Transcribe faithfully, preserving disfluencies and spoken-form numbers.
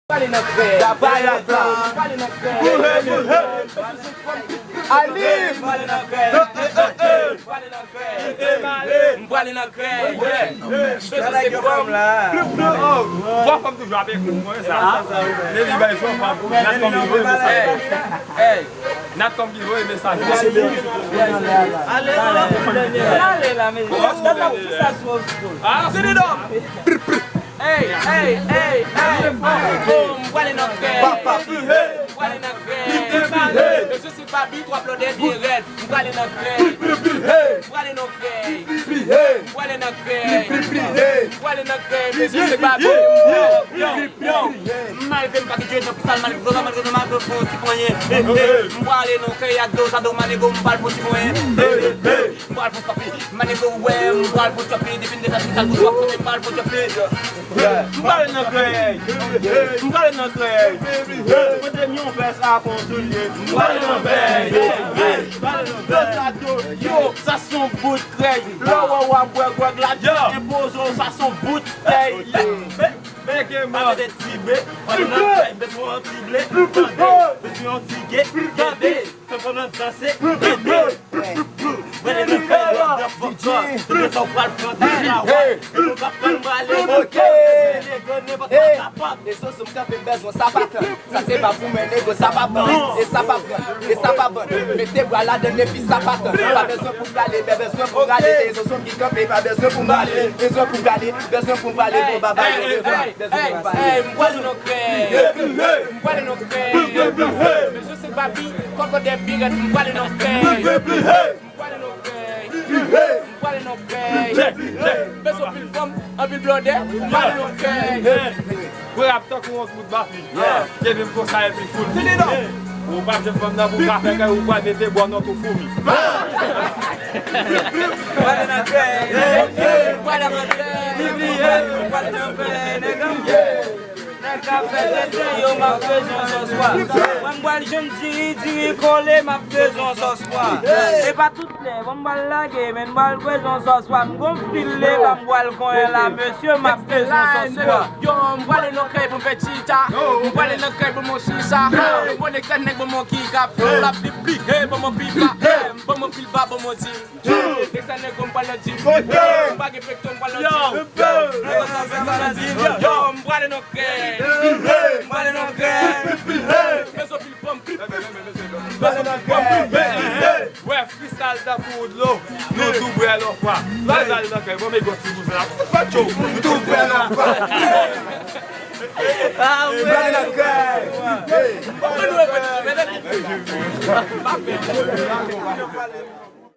Prale nan krèy. Prale nan krèy. Boule, boule. Alib. Prale nan krèy. Prale nan krèy. M prale nan krèy. Bezwen se fanm. Twa fanm toujou ap ekri m, konnen sa. Men li bay twa fanm. Natcom ki voye mesaj. Hey, hey. Natcom ki voye mesaj. Ale la, ale la, men. Gad la pou sa sou. Ah, c'est dedans. Hey, hey, hey, hey, oh, oh, m prale nan krèy. M prale nan krèy. Mesye se Babi, twa blòdè byen rèd. M prale nan krèy. M prale nan krèy. M prale nan krèy. M prale nan krèy. Mesye se Babi. Yo, yo, yo. Malgre m pa gen djed nan fisal, malgre dola, malgre nou, malgre fon ti ponyen. M prale nan krèy ak do, sa do manego, m pral fon ti ponyen. M pral fon papi. Manego wè, m pral fon tchòpi, depi m deja fin sal pou tchòp, konnen m pral fon tchòpi. M pral nan krèy, m pral nan krèy. Kote m yon vès ak yon soulye, m pral nan krèy. Yo, sa se yon bout krèy. Lè w wè w ap bwè gwòg la, enpoze w, sa se yon bout krèy. Bèk e mò. Tande ti be, pral nan krèy, bezwen yon ti ble, tande, bezwen yon ti ge, tande. Fè fanm nan danse, tande. Mwen nan kay yo ap fè fòk. Depi sa w pral pran deja wè. E nou pa pral prale. Ok. Nèg yo nenpòt sa kapab. E Soso m kanpe bezwen sa pa tann. Sa se pa pou mwen nego sa pa ban. E sa pa pran. E sa pa ban. Mete bra ladann epi sa pa tann. Pa bezwen pou prale, men bezwen pou rale. E Soso m ki kanpe, pa bezwen pou m ale. Bezwen pou prale, bezwen pou m prale. Bon, babay, bon, bezwen, bezwen pou m prale. M pral nan krèy. M pral nan krèy. Mesye se Babi, kòkòdè birèt, m pral nan krèy. M pral nan krèy. M pral nan krèy. Bezwen anpil fanm, anpil blòdè, m pral nan krèy. Gwo rap tankou yon bout bafi. Kevin konsa epi foul. Ou p ap jwenn fanm nan pou w ka fè kè ou pral mete bò nan tou foumi. M pral nan krèy. M pral nan krèy. M pral nan krèy. Nèg yo. Nèg k ap fè tenten yo, m ap bezwen sòswa. Mwen m pral jwenn diri, diri kole, m ap bezwen sòswa. E pa tout lè, bon, m pral lage, men m pral bezwen sòswa. M gon pil leba, m pral konyen la, mesye, m ap bezwen sòswa. Yo, m prale nan krèy pou m fè chita. M prale nan krèy pou m chicha. Bon, nèg sa nèg bon, mon ki ka fè la pli pli. Hey, bon, mon pipa. Bon, mon pil ba, bon, mon ti. Nèg sa nèg m pral nan gym. M pa gen pekto, m pral nan gym. Nèg sa fè sa nan gym. Yo, m prale nan krèy. M prale nan krèy. Bezwen pil fanm. Bezwen pil fanm. Wè, freestyle tankou dlo. Nou tou bwè lòfwa. Freestyle nan krèy. Bon, men gòt ti bouzè la. Tout pa tcho. Nou tou bwè lòfwa. M prale nan krèy.